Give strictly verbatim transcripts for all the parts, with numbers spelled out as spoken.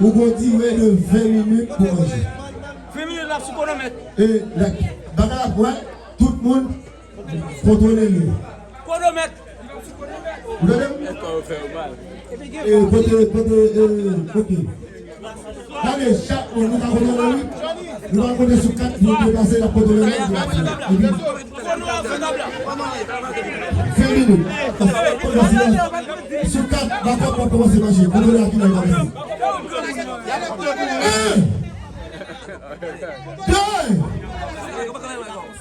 Ou gon dire de ven minit pou manje. Ven minit l ap sou kwonomèt. E lè bagay la ap wè, tout moun kontwole li. Kwonomèt. Ou tande m? E kote, kote, e, ok. Gade, chak moun, nou ka kontwole wi. Nou ka konte sou kat pou deplase, n ap kontwole wi. Epi, ven minit. Sou kat, bakòp, w ap kòmanse mache. Kontwole a ki lè l kòmanse. En,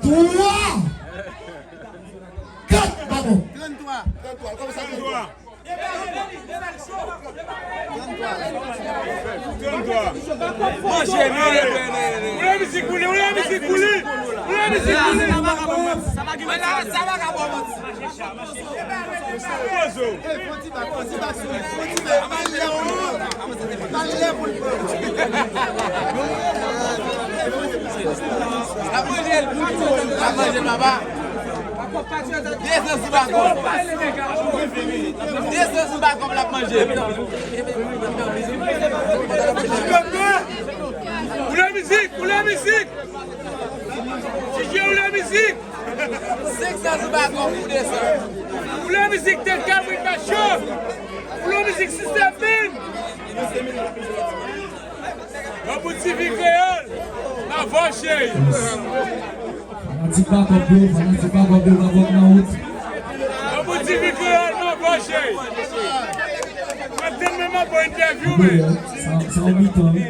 de, twa, kat, bakòp. Tranntrwa. Tranntrwa. Manje, manje, manje. Ou lè mizik pou li, ou lè mizik pou li. Ou lè mizik pou li. Sa vagabon manti. Sa vagabon manti. Pozo. Fon ti bak, fon ti bak sou li. Fon ti bak, pa lè ou non. Pa lè pou l pran. L ap manje, l ap manje, papa. De zan sou bakòp. De zan sou bakòp l ap manje. Ou lè mizik, ou lè mizik. Didye, ou lè mizik. Senk zan sou bakòp pou de zan. Ou lè mizik tèt kabrit pa cho. Ou lè mizik sistèm bin. Yon bout ti vi kreyòl, ma vò cheri. Fanatik bakòp yo, fanatik bakòp yo, bakòp nan wout. Yon bout ti vi kreyòl, ma vò cheri. Mwen tèlman mwen bon entèvyou, men. Sa, sa yon mitan, wi.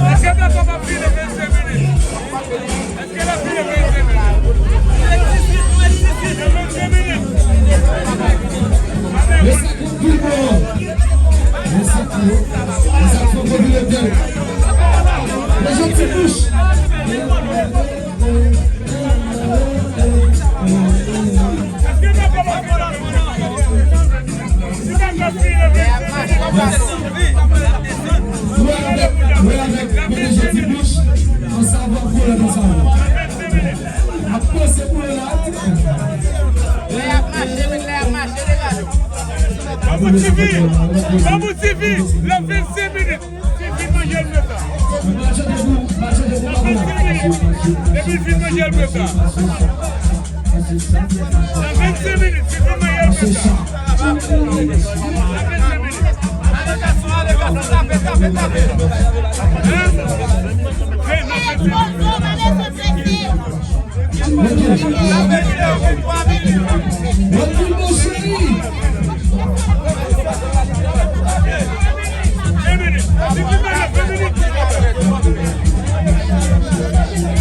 Èske Blanco p ap fini vennsenk minit? Èske l ap fini vennsenk minit? Vennsenk minit. Amèn. Mwen sa k fè konpil etèl. Mwen jan ti bouch. Mwen avèk, mwen avèk P D G Ti Bouch, an savan pou lè nan savan. Ap panse pou lè la. Lè y ap mache, men lè y ap mache, degaje w. Bambou T V, Bambou T V, nan vennsenk minit. Li fin manje l menm jan. Nan vennsenk minit. Depi l fin manje l menm jan. Nan vennsenk minit, li fin manje l menm jan. Nan vennsenk minit. Ale gason, ale gason, tape, tape, tape. Hein? Hey, nan vennsenk minit.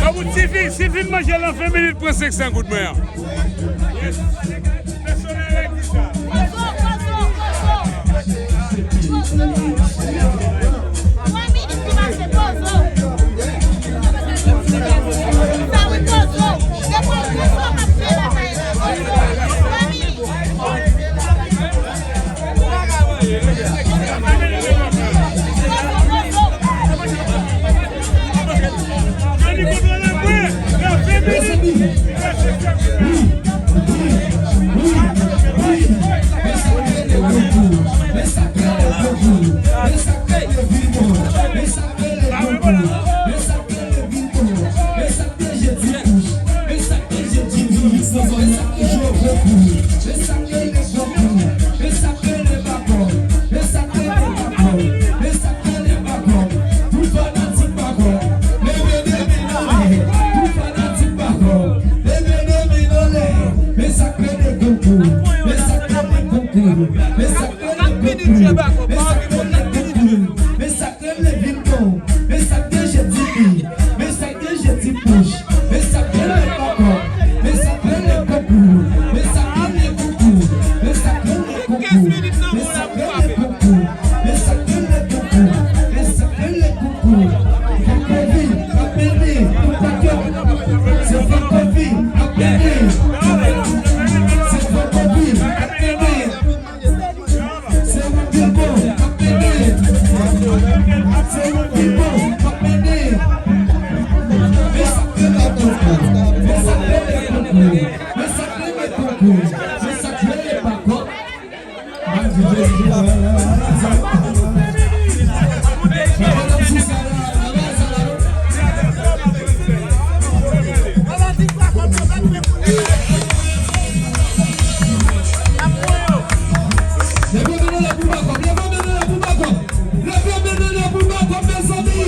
Bambou T V, si l fin manje l nan ven minit, pran senk san goud mwen an. Yes. Pèsonèl la di sa. Men sa k rele konkou. Men sa k rele vilbo. Men sa k rele jedi mi. Men sa k rele jedi pouch. Men sa k rele konkou. Men sa k rele konkou. Men sa k rele konkou. Men sa k rele konkou. Men sa k rele konkou. Men sa k rele konkou. Men sa k rele konkou. Francophile, ap mennen. Pou pa ke. Se francophile, ap mennen. Se francophile, ap mennen. Se yon vilbo k ap mennen. Se yon vilbo k ap mennen. Men sa k rele konkou. Men sa k rele konkou. Men sa k rele konkou. Men sa k rele konkou. M ap di Jezi, Jezi. Madanm Sisa la, la, la, sa la. Leve men nou la pou Makòb, leve men nou la pou Makòb, leve men nou la pou Makòb, mezanmi.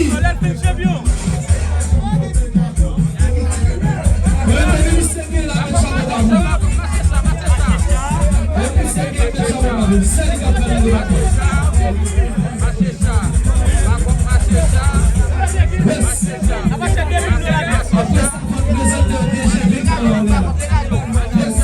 Mezanmi, misye gen la, men chapo pa vou. Misye gen men chapo pa vou. Sèl li ka fè nan Makòb. Yes. Apre sa, fò n prezante D G V K la. Yes.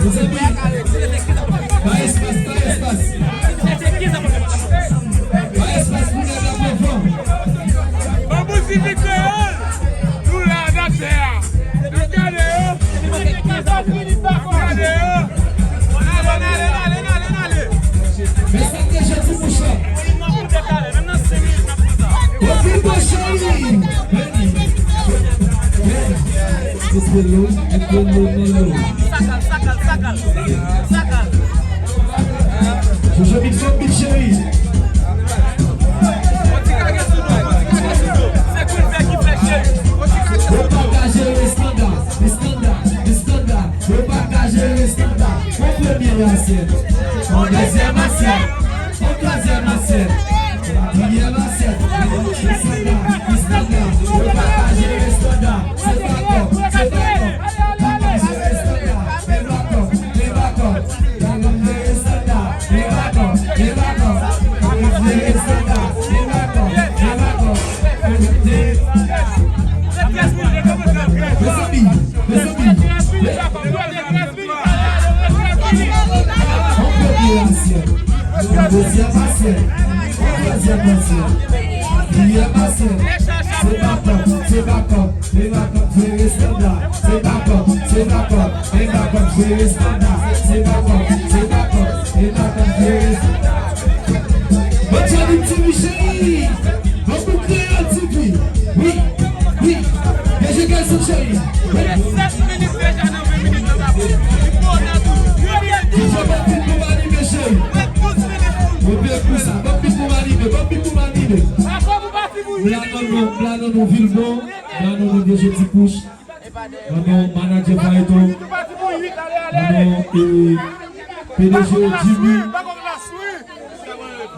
Mezanmi, bay espas, bay espas. Bay espas pou nèg la pran van. Ban pou T V Kreyòl, nou la nan tè a. N ap gade yo. N ap gade yo. N ale, n ale, n ale, n ale, n ale. Men sa ke Jezi mouche. Okipe cheri. Mete lo, mete lo, mete lo. Sakal, sakal, sakal. Sakal. Jojo, big son, big cheri. Ou pa ka jere estanda, estanda, estanda. Ou pa ka jere estanda. Yon premye asyèt. Yon dezyèm asyèt. Yon twazyèm asyèt. Yon katriyèm asyèt. Estanda, estanda. Ou pa ka jere estanda. Se pa kòb, se pa kòb. Ou pa ka jere estanda. Se pa kòb, se pa kòb. Mezanmi, mezanmi. Yon premye asyèt, yon dezyèm asyèt, yon twazyèm asyèt, katriyèm asyèt. Se pa kòb, se pa kòb. Se pa kòb, jere estanda. Se pa kòb, se pa kòb. Se pa kòb, jere estanda. Se pa kòb, se pa kòb. Se pa kòb, jere estanda. Bon, Johnny, ti mi cheri. Bon, pou Kreyòl T V. Wi, wi. Deje kay sou cheri. Wi. Sèt minit deja nan ven minit nan la. Li bon nan tou. Deje bon bit pou m anime, cheri. Douz minit. Bon, byen pou sa. Bon bit pou m anime. Bon bit pou m anime. Bla non non, bla non non, vilbo. Bla non non, deje ti pouch. Nan non manadjè Fayeto. Nan non, e, P D G Jimmy.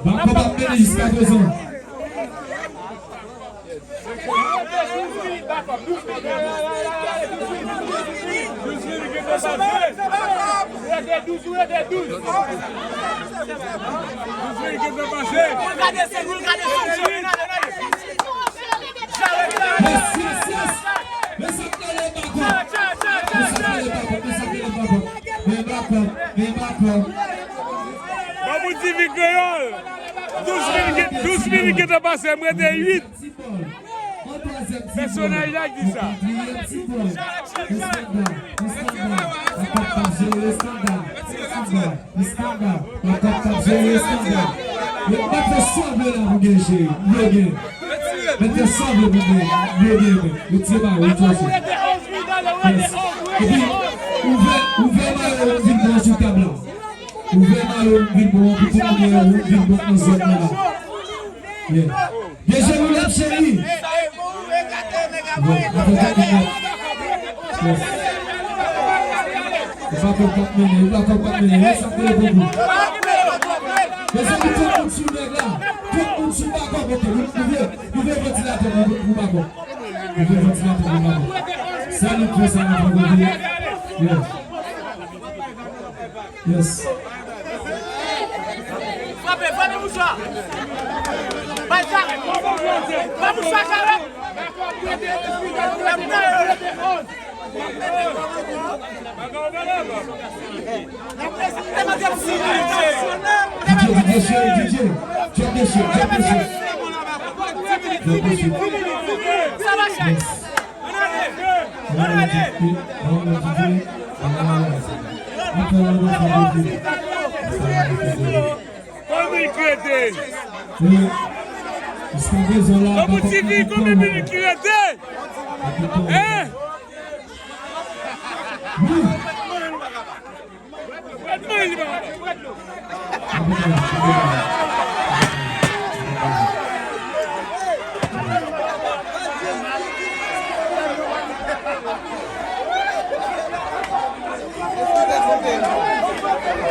Bakòp ap mennen jiska prezan. Yes, yes, yes. Men sa k rele bakòp. Men sa k rele bakòp. Men sa k rele bakòp. Men bakòp. Men bakòp. Ban pou T V Kreyòl. Douz minit, douz minit gentan pase, m rete uit. Pèsonaj la ki di sa. Estanda, estanda. Estanda. Estanda. Estanda, nan kòb k ap jere estanda. Yo, mèt fè sa w vle la pou gen, cheri. Yo gen. Mèt fè sa w vle pou gen. Yo gen, men. Retire ba yo, retire sa. Yes. Epi, ouvè, ouvè mayo w vin bon sou tab la. Ouvè mayo w vin bon, pou konnen w vin bon nan zòn nan la. Yeah. Deje nou lèv cheri. Bon, dakò, dakò. Yes. Ou pa konn k ap mennen, ou pa konn k ap mennen. Wè sa k rele pou ou. Mezanmi, tout moun sou nèg la. Tout moun sou Backup, ok. Nou, nou vle, nou vle vantilatè pou, pou Backup. Nou vle vantilatè pou Backup. Sa nou fè, sa nou fè, ok. Yeah. Yes. Frape, frape mouchwa. Bay sa. Bay mouchwa, Charles. D J, D J, cheri, D J. Drop this shit, drop this shit. Drop this shit. Yes. Konbyen ki rete? Konbyen ki rete? Hein?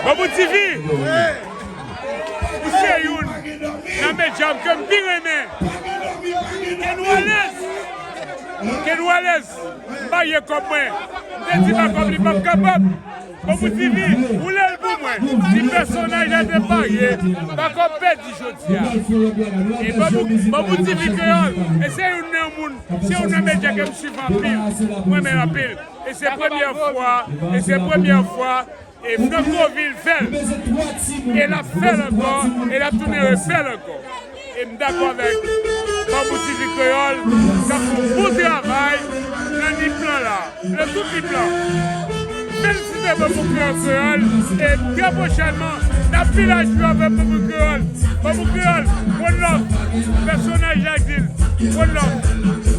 Bambou T V, ou se youn nan medya m ke m pi renmen. Ken Wallace, Ken Wallace, m pa ye kòb mwen. M te di pa kòb li p ap kapab. Bambou T V, woule l pou mwen. Si pèsonaj la te parye, Backup pèdi jodi a. E Bambou, Bambou T V Kreyòl, e se youn nan moun, se youn nan medya ke m swiv anpil. Mwen menm anpil. E se premyè fwa, e se premyè fwa, e Franco Vil fè l. E l ap fè l ankò, e l ap tounen refè l ankò. E m dakò avèk Bambou T V Kreyòl, k ap fè yon bon travay nan Nip lan la, nan tout Nip lan. Felisite Bambou Kreyòl Kreyòl, e trè pwochènman, n ap vin la jwe avèk Bambou Kreyòl. Bambou Kreyòl, one love. Pèsonaj la k di l, one love.